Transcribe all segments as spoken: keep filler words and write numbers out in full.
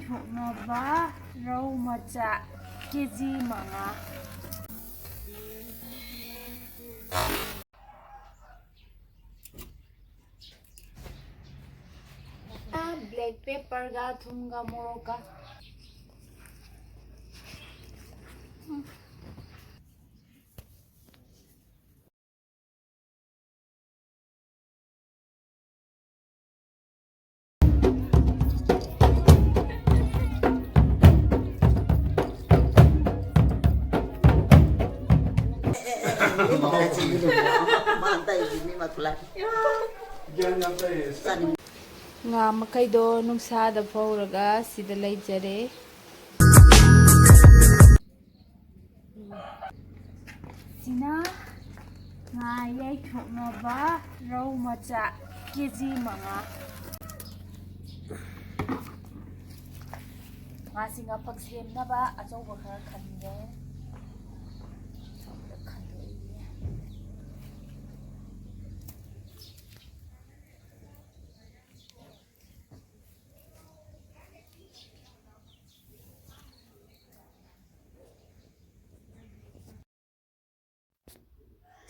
ꯊꯣꯛꯅꯕ ꯔꯧ ꯃꯆꯥ ꯀꯦ ꯖꯤ ꯃꯉꯥ꯫ ꯕ꯭ꯂꯦꯛ ꯄꯦꯄꯔꯒ ꯊꯨꯝꯒ ꯃꯣꯔꯣꯛꯀ꯫ ꯉꯥ ꯃꯈꯩꯗꯣ ꯅꯨꯡꯁꯥꯗ ꯐꯧꯔꯒ ꯁꯤꯗ ꯂꯩꯖꯔꯦ꯫ ꯁꯤꯅ ꯉꯥ ꯌꯩꯊꯣꯛꯅꯕ ꯔꯧ ꯃꯆꯥ ꯀꯦ ꯖꯤ ꯃꯉꯥ꯫ ꯉꯥꯁꯤ ꯉꯥꯐꯛ ꯁꯦꯝꯅꯕ ꯑꯆꯧꯕ ꯈꯔ ꯈꯟꯒꯦ꯫ ꯁꯣꯝꯗ ꯈꯟꯗꯣꯛꯏ꯫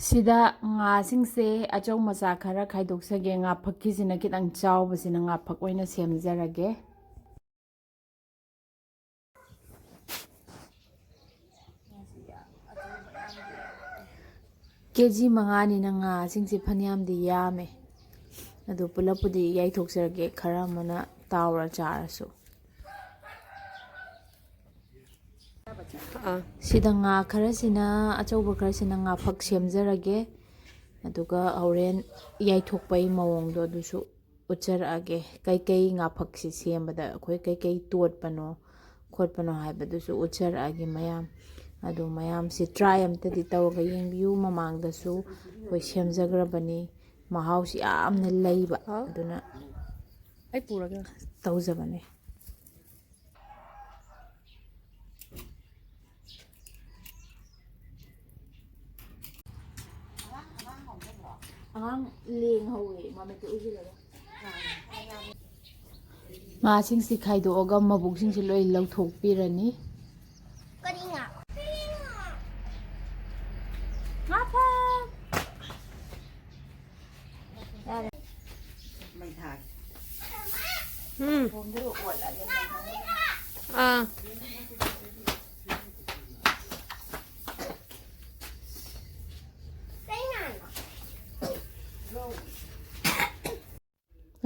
ꯁꯤꯗ ꯉꯥꯁꯤꯡꯁꯦ ꯑꯆꯧ ꯃꯆꯥ ꯈꯔ ꯈꯥꯏꯗꯣꯛꯆꯒꯦ꯫ ꯉꯥꯐꯛꯀꯤꯁꯤꯅ ꯈꯤꯇꯪ ꯆꯥꯎꯕꯁꯤꯅ ꯉꯥꯐꯛ ꯑꯣꯏꯅ ꯁꯦꯝꯖꯔꯒꯦ꯫ ꯀꯦ ꯖꯤ ꯃꯉꯥꯅꯤꯅ ꯉꯥꯁꯤꯡꯁꯦ ꯐꯅꯌꯥꯝꯗꯤ ꯌꯥꯝꯃꯦ꯫ ꯑꯗꯨ ꯄꯨꯂꯞꯄꯨꯗꯤ ꯌꯥꯏꯊꯣꯛꯆꯔꯒꯦ, ꯈꯔ ꯑꯃꯅ ꯇꯥꯎꯔ ꯆꯥꯔꯁꯨ꯫ ꯑꯥ꯫ ꯁꯤꯗ ꯉꯥ ꯈꯔꯁꯤꯅ, ꯑꯆꯧꯕ ꯈꯔꯁꯤꯅ ꯉꯥꯐꯛ ꯁꯦꯝꯖꯔꯒꯦ꯫ ꯑꯗꯨꯒ ꯍꯣꯔꯦꯟ ꯌꯥꯏꯊꯣꯛꯄꯩ ꯃꯑꯣꯡꯗꯣ ꯑꯗꯨꯁꯨ ꯎꯠꯆꯔꯛꯑꯒꯦ꯫ ꯀꯩꯀꯩ ꯉꯥꯐꯛꯁꯤ ꯁꯦꯝꯕꯗ ꯑꯩꯈꯣꯏ ꯀꯩꯀꯩ ꯇꯣꯠꯄꯅꯣ ꯈꯣꯠꯄꯅꯣ ꯍꯥꯏꯕꯗꯨꯁꯨ ꯎꯠꯆꯔꯛꯑꯒꯦ ꯃꯌꯥꯝ꯫ ꯑꯗꯨ ꯃꯌꯥꯝꯁꯤ try ꯑꯝꯇꯗꯤ ꯇꯧꯔꯒ ꯌꯦꯡꯕꯤꯌꯨ꯫ ꯃꯃꯥꯡꯗꯁꯨ ꯑꯩꯈꯣꯏ ꯁꯦꯝꯖꯈ꯭ꯔꯕꯅꯤ꯫ ꯃꯍꯥꯎꯁꯤ ꯌꯥꯝꯅ ꯂꯩꯕ꯫ ꯍꯥꯎ꯫ ꯑꯗꯨꯅ ꯑꯩ ꯄꯨꯔꯒꯦ꯫ ꯇꯧꯖꯕꯅꯦ꯫ ꯑꯉꯥꯡ ꯂꯦꯡꯍꯧꯋꯦ ꯃꯃꯤꯠꯇ ꯎꯏꯁꯤꯜꯂꯒ꯫ ꯉꯥꯁꯤꯡꯁꯤ ꯈꯥꯏꯗꯣꯛꯑꯒ ꯃꯕꯨꯛꯁꯤꯡꯁꯤ ꯂꯣꯏ ꯂꯧꯊꯣꯛꯄꯤꯔꯅꯤ꯫ ꯀꯔꯤ ꯉꯥ? ꯉꯥ ꯐꯥ꯫ ꯌꯥꯔꯦ꯫ ꯎꯝ꯫ ꯑꯥ꯫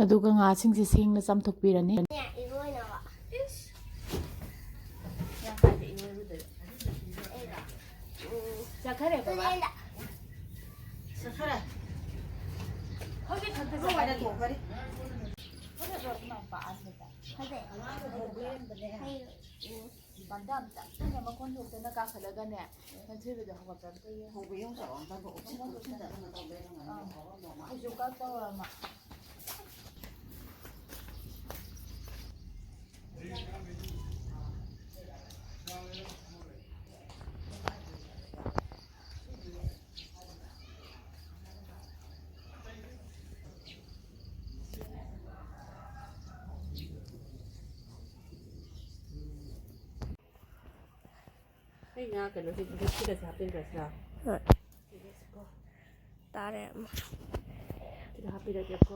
ꯑꯗꯨꯒ ꯉꯥꯁꯤꯡꯁꯦ ꯁꯦꯡꯅ ꯆꯥꯝꯊꯣꯛꯄꯤꯔꯅꯤ꯫ ꯆꯠꯈꯔꯦ ꯕꯕꯥ꯫ ꯆꯠꯈꯔꯦ꯫ ꯍꯧꯖꯤꯛ ꯈꯛꯇ ꯆꯠꯈꯔꯦ꯫ ꯐꯖꯕ꯭ꯔꯣ ꯏꯃꯥ ꯏꯄꯥ ꯑꯁꯤꯗ? ꯐꯖꯩ꯫ ꯑꯉꯥꯡꯗꯣ ꯍꯧꯕ ꯂꯩꯔꯝꯕꯅꯦ꯫ ꯍꯩ꯫ ꯕꯟꯗꯥꯝ ꯇꯞꯅ ꯃꯈꯣꯟ ꯊꯣꯛꯇꯅ ꯀꯥꯈꯠꯂꯒꯅꯦ, ꯅꯟꯊꯣꯏꯕꯤꯗ ꯍꯧꯒꯠꯄ ꯑꯝꯇ ꯌꯦꯡꯉꯨ꯫ ꯍꯧꯕ ꯌꯣꯡ ꯆꯥꯎ ꯑꯝꯇ ꯍꯧꯒꯠꯂꯣ꯫ ꯃꯈꯣꯟ ꯊꯣꯛꯇꯅ꯫ ꯑꯥ꯫ ꯍꯧꯖꯤꯛ ꯀꯥ ꯇꯧꯔꯝꯃ꯫ ꯑꯩ ꯉꯥ ꯀꯩꯅꯣꯁꯤ ꯁꯤꯗꯁꯨ ꯍꯥꯞꯆꯤꯟꯈ꯭ꯔꯁꯤꯔꯥ? ꯍꯣꯏ꯫ ꯁꯤꯗꯁꯨꯀꯣ꯫ ꯇꯥꯔꯦ ꯑꯃ꯫ ꯁꯤꯗ ꯍꯥꯞꯄꯤꯔꯒꯦꯀꯣ꯫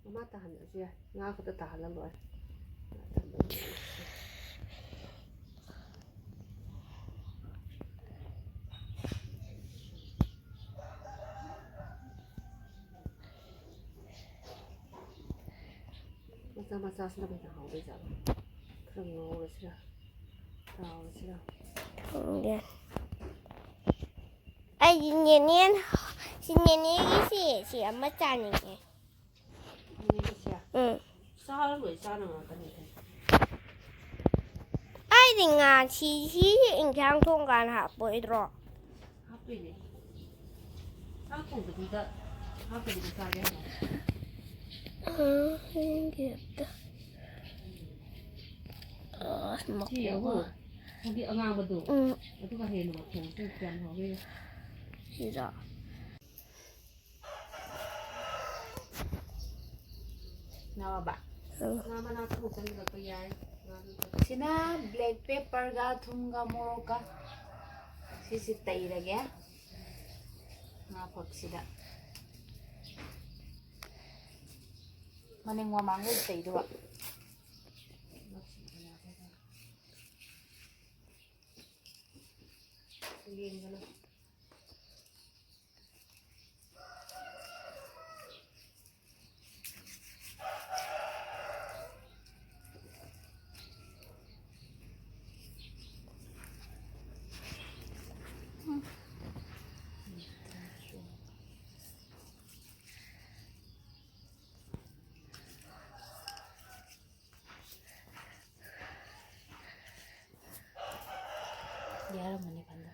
ꯃꯃꯥ ꯇꯥꯍꯟꯗ꯭ꯔꯁꯨ ꯌꯥꯏ꯫ ꯉꯥ ꯈꯛꯇ ꯇꯥꯍꯜꯂ ꯂꯣꯏꯔꯦ꯫ ꯃꯆꯥ ꯃꯆꯥꯁꯤꯅ ꯀꯩꯅꯣ ꯍꯥꯎꯗꯣꯏ ꯖꯥꯠꯂꯣ? ꯈꯔ ꯉꯧꯔꯁꯤꯔꯥ? ꯇꯥꯎꯔꯁꯤꯔꯥ? ꯈꯪꯗꯦ꯫ ꯑꯩꯗꯤ ꯅꯦꯅꯦ, ꯁꯤ ꯅꯦꯅꯦꯒꯤ ꯁꯤ, ꯁꯤ ꯑꯃ ꯆꯥꯅꯤꯡꯉꯦ꯫ ꯅꯦꯅꯦꯒꯤꯁꯦ? ꯎꯝ꯫ ꯆꯥꯔ ꯂꯣꯏ ꯆꯥꯅ ꯉꯥꯛꯇꯅꯤ ꯀꯩꯅꯣ꯫ ꯑꯩꯗꯤ ꯉꯥ ꯁꯤ, ꯁꯤꯁꯤ ꯏꯟꯁꯥꯡ ꯊꯣꯡꯀꯥꯟꯗ ꯍꯥꯞꯄꯣꯏꯗ꯭ꯔꯣ? ꯍꯥꯞꯇꯣꯏꯅꯦ꯫ ꯆꯥꯛ ꯊꯣꯡꯕꯗꯨꯗ ꯍꯥꯞꯇꯕꯤꯗ ꯆꯥꯒꯦ ꯍꯥꯏꯕ꯫ ꯑ, ꯌꯦꯡꯒꯦ ꯑꯝꯇ꯫ ꯑ, ꯁꯤ ꯌꯦꯡꯉꯣ꯫ ꯃꯀꯨꯒ꯫ ꯍꯥꯏꯗꯤ ꯑꯉꯥꯡꯕꯗꯣ꯫ ꯎꯝ꯫ ꯑꯗꯨꯒ ꯍꯦꯟꯅ ꯃꯈꯣꯡꯁꯨ ꯀꯌꯥꯝ ꯍꯥꯎꯒꯦ ꯌꯦꯡꯉꯣ꯫ ꯁꯤꯔꯣ? ꯅꯥꯎꯕ꯫ ꯉꯥ ꯃꯅꯥ ꯇꯞꯅ ꯆꯪꯁꯤꯜꯂꯛꯄ ꯌꯥꯏ꯫ ꯉꯥꯗꯨ ꯁꯤꯅ black pepperꯒ ꯊꯨꯝꯒ ꯃꯣꯔꯣꯛꯀ ꯁꯤꯁꯤ ꯇꯩꯔꯒꯦ ꯉꯥ ꯐꯛꯁꯤꯗ꯫ ꯃꯅꯤꯡ ꯃꯃꯥꯡꯒ ꯇꯩꯗꯨꯕ꯫ ꯂꯦꯡꯒꯅꯨ꯫ ꯌꯥꯔꯝꯃꯅꯤ ꯐꯟꯗ꯫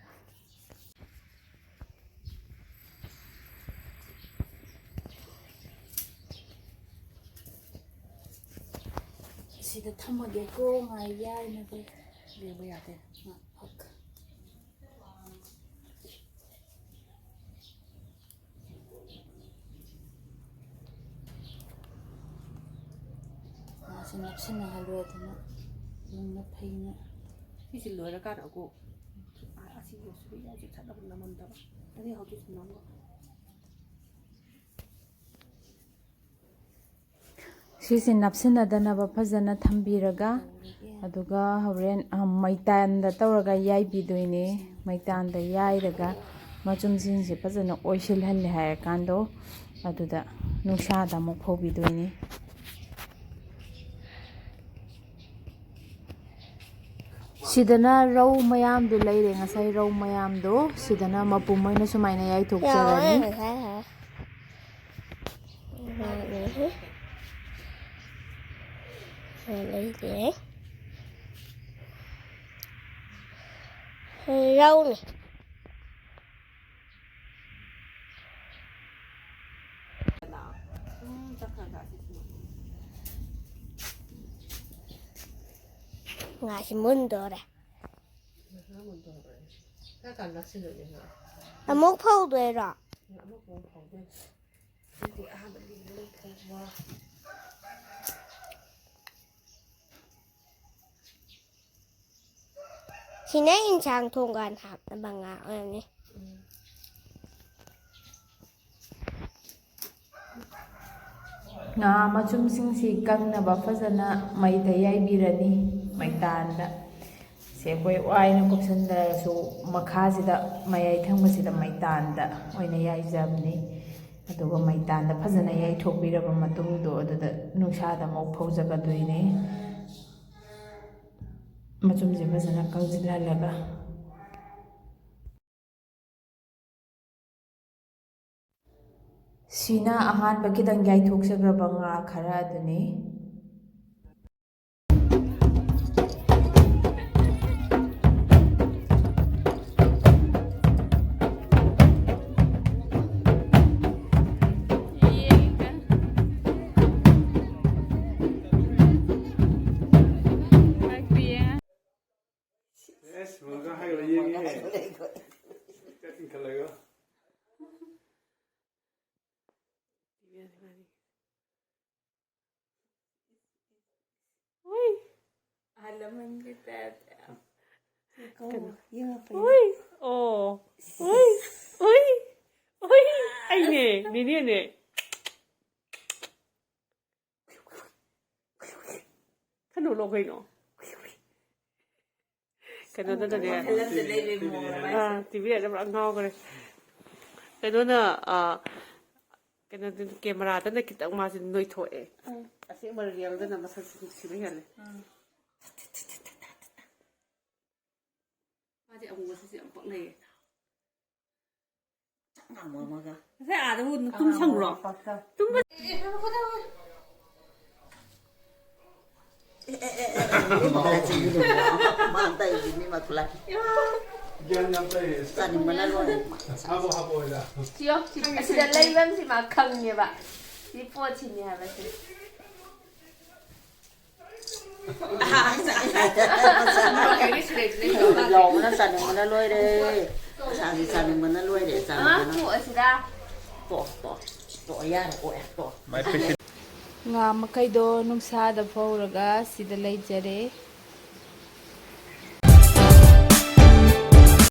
ꯁꯤꯗ ꯊꯝꯃꯒꯦꯀꯣ, ꯉꯥꯏ ꯌꯥꯏꯅꯕ꯫ ꯂꯦꯡꯕ ꯌꯥꯗꯦ꯫ ꯉꯥ ꯐꯛ꯫ ꯃꯥꯁꯦ ꯅꯞꯁꯤꯟꯅꯍꯜꯂꯣꯏꯗꯅ ꯃꯨꯟꯅ ꯐꯩꯅ꯫ ꯁꯤꯁꯦ ꯂꯣꯏꯔꯀꯥꯟꯗ ꯑꯃꯨꯛ ꯑꯁꯤꯒꯤ ꯁꯨꯔꯤ ꯌꯥꯏꯁꯦ ꯊꯠꯂꯒ ꯅꯝꯃꯝꯗꯕ꯫ ꯑꯗꯩ ꯍꯧꯖꯤꯛ ꯁꯨꯝ ꯅꯝꯃꯣ꯫ ꯁꯤꯁꯦ ꯅꯞꯁꯤꯟꯅꯗꯅꯕ ꯐꯖꯅ ꯊꯝꯕꯤꯔꯒ, ꯑꯗꯨꯒ ꯍꯣꯔꯦꯟ, ꯑ, ꯃꯩꯇꯥꯟꯗ ꯇꯧꯔꯒ ꯌꯥꯏꯕꯤꯗꯣꯏꯅꯦ꯫ ꯃꯩꯇꯥꯟꯗ ꯌꯥꯏꯔꯒ ꯃꯆꯨꯝꯁꯤꯡꯁꯦ ꯐꯖꯅ ꯑꯣꯏꯁꯤꯜꯍꯜꯂꯦ ꯍꯥꯏꯔꯀꯥꯟꯗꯣ, ꯑꯗꯨꯗ ꯅꯨꯡꯁꯥꯗ ꯑꯃꯨꯛ ꯐꯧꯕꯤꯗꯣꯏꯅꯦ꯫ ꯁꯤꯗꯅ ꯔꯧ ꯃꯌꯥꯝꯗꯨ ꯂꯩꯔꯦ, ꯉꯁꯥꯏ ꯔꯧ ꯃꯌꯥꯝꯗꯣ ꯁꯤꯗꯅ ꯃꯄꯨꯝ ꯑꯣꯏꯅ ꯁꯨꯃꯥꯏꯅ ꯌꯥꯏꯊꯣꯛꯆꯔꯅꯤ꯫ ꯌꯥꯔꯦ, ꯉꯁꯥꯏ ꯍꯥꯏ꯫ ꯃꯥꯅꯦ꯫ ꯂꯩꯔꯦ꯫ ꯔꯧꯅꯤ꯫ ꯉꯥꯁꯤ ꯃꯨꯟꯗꯣꯔꯦ꯫ ꯑꯃꯨꯛ ꯐꯧꯗꯣꯏꯔꯣ? ꯑꯃꯨꯛ ꯐꯧꯗꯣꯏꯅꯤ꯫ ꯑꯗꯨꯗꯤ ꯑꯍꯥꯟꯕ ꯂꯤꯡꯕ ꯂꯣꯏ ꯐꯧꯕ꯫ ꯁꯤꯅ ꯏꯟꯁꯥꯡ ꯊꯣꯡꯀꯥꯟ ꯍꯥꯞꯅꯕ ꯉꯥ ꯑꯣꯏꯔꯝꯅꯤ꯫ ꯉꯥ ꯃꯆꯨꯝꯁꯤꯡꯁꯤ ꯀꯪꯅꯕ ꯐꯖꯅ ꯃꯩꯗ ꯌꯥꯏꯕꯤꯔꯅꯤ, ꯃꯩꯇꯥꯟꯗ꯫ ꯁꯦ ꯑꯩꯈꯣꯏ ꯋꯥꯏꯅ ꯀꯨꯞꯁꯟꯗ꯭ꯔꯁꯨ, ꯃꯈꯥꯁꯤꯗ, ꯃꯌꯥꯏ ꯊꯪꯕꯁꯤꯗ ꯃꯩꯇꯥꯟꯗ ꯑꯣꯏꯅ ꯌꯥꯏꯖꯕꯅꯤ꯫ ꯑꯗꯨꯒ ꯃꯩꯇꯥꯟꯗ ꯐꯖꯅ ꯌꯥꯏꯊꯣꯛꯄꯤꯔꯕ ꯃꯇꯨꯡꯗꯣ, ꯑꯗꯨꯗ ꯅꯨꯡꯁꯥꯗ ꯑꯃꯨꯛ ꯐꯧꯖꯒꯗꯣꯏꯅꯦ꯫ ꯃꯆꯨꯝꯁꯦ ꯐꯖꯅ ꯀꯪꯁꯤꯜꯍꯜꯂꯒ꯫ ꯁꯤꯅ ꯑꯍꯥꯟꯕ ꯈꯤꯇꯪ ꯌꯥꯏꯊꯣꯛꯆꯈ꯭ꯔꯕ ꯉꯥ ꯈꯔ ꯑꯗꯨꯅꯤ꯫ ꯑꯦꯁ, ꯃꯨꯜꯂꯒ ꯍꯥꯏꯔꯣ, ꯌꯦꯡꯉꯦ꯫ ꯈꯔ ꯆꯤꯡꯈꯠꯂꯒ꯫ ꯎꯏ꯫ ꯑꯍꯜ ꯂꯃꯟꯒꯤ ꯇꯥꯏꯞꯇ꯫ ꯀꯩꯅꯣ? ꯌꯦꯡꯉꯛꯄ ꯌꯥꯏ꯫ ꯎꯏ꯫ ꯑꯣ꯫ ꯎꯏ꯫ ꯎꯏ꯫ ꯎꯏ꯫ ꯑꯩꯅꯦ, ꯅꯦꯅꯦꯅꯦ꯫ ꯀꯩꯅꯣ ꯂꯣ ꯀꯩꯅꯣ? ꯀꯩꯅꯣꯗꯅꯦ꯫ ꯋꯥꯈꯜ ꯑꯃꯗ ꯂꯩꯕꯩ ꯃꯑꯣꯡꯗ ꯃꯥꯁꯦ꯫ ꯑꯥ, ꯇꯤ ꯚꯤ ꯑꯗꯨꯝ ꯉꯥꯎꯈ꯭ꯔꯦ꯫ ꯀꯩꯅꯣꯅ, ꯑꯥ, ꯀꯩꯅꯣꯗ, ꯀꯦꯃꯦꯔꯥꯗꯅ ꯈꯤꯇꯪ ꯃꯥꯁꯦ ꯅꯣꯏꯊꯣꯛꯑꯦ꯫ ꯎꯝ꯫ ꯑꯁꯦꯡꯕ ꯔꯤꯌꯦꯜꯗꯅ ꯃꯁꯛꯁꯦ ꯅꯨꯡꯁꯤꯕ ꯍꯦꯜꯂꯦ꯫ ꯎꯝ꯫ ꯃꯥꯗꯤ ꯑꯃꯨꯕꯁꯤꯁꯨ ꯌꯥꯝ ꯄꯛꯅꯩꯌꯦ꯫ ꯆꯞ ꯃꯥꯟꯅꯕ ꯑꯃꯒ꯫ ꯉꯁꯥꯏ ꯑꯥꯗꯕꯨ ꯇꯨꯝ ꯁꯪꯕ꯭ꯔꯣ? ꯄꯛꯇ꯫ ꯇꯨꯝꯕ-, ꯑꯦ, ꯉꯥꯏꯈꯣ, ꯉꯥꯏꯈꯣ, ꯉꯥꯏꯈꯣ꯫ ꯑꯦ, ꯑꯦ, ꯑꯦ, ꯑꯦ, ꯑꯦ, ꯃꯥ ꯇꯧꯔꯤꯁꯤ ꯃꯤ ꯃꯈꯨꯂꯥꯏ꯫ ꯏꯃꯥ꯫ ꯒ꯭ꯌꯥꯟ ꯌꯥꯝ ꯇꯥꯏꯌꯦ꯫ ꯆꯥꯅꯤꯡꯕꯅ ꯂꯣꯏꯔꯦ꯫ ꯍꯥꯞꯄꯣ, ꯍꯥꯞꯄꯣ, ꯑꯣꯖꯥ꯫ ꯁꯤꯌꯣ, ꯁꯤ-, ꯑꯁꯤꯗ ꯂꯩꯐꯝꯁꯤ ꯃꯥ ꯈꯪꯉꯦꯕ꯫ ꯁꯤ ꯄꯣꯠꯁꯤꯅꯤ ꯍꯥꯏꯕꯁꯦ꯫ ꯌꯥꯎꯕꯅ ꯆꯥꯅꯤꯡꯕꯅ ꯂꯣꯏꯔꯦ꯫ ꯃꯁꯥꯁꯤ ꯆꯥꯅꯤꯡꯕꯅ ꯂꯣꯏꯔꯦ, ꯑꯉꯥꯡ ꯆꯥꯅꯤꯡꯕꯅ꯫ ꯇꯣꯛꯑꯁꯤꯗ꯫ ꯇꯣꯛꯑꯣ, ꯇꯣꯛꯑꯣ, ꯇꯣꯛꯑꯣ, ꯌꯥꯔꯦ, ꯑꯣꯛꯑꯦ, ꯇꯣꯛꯑꯣ꯫ ꯉꯥ ꯃꯈꯩꯗꯣ ꯅꯨꯡꯁꯥꯗ ꯐꯧꯔꯒ ꯁꯤꯗ ꯂꯩꯖꯔꯦ꯫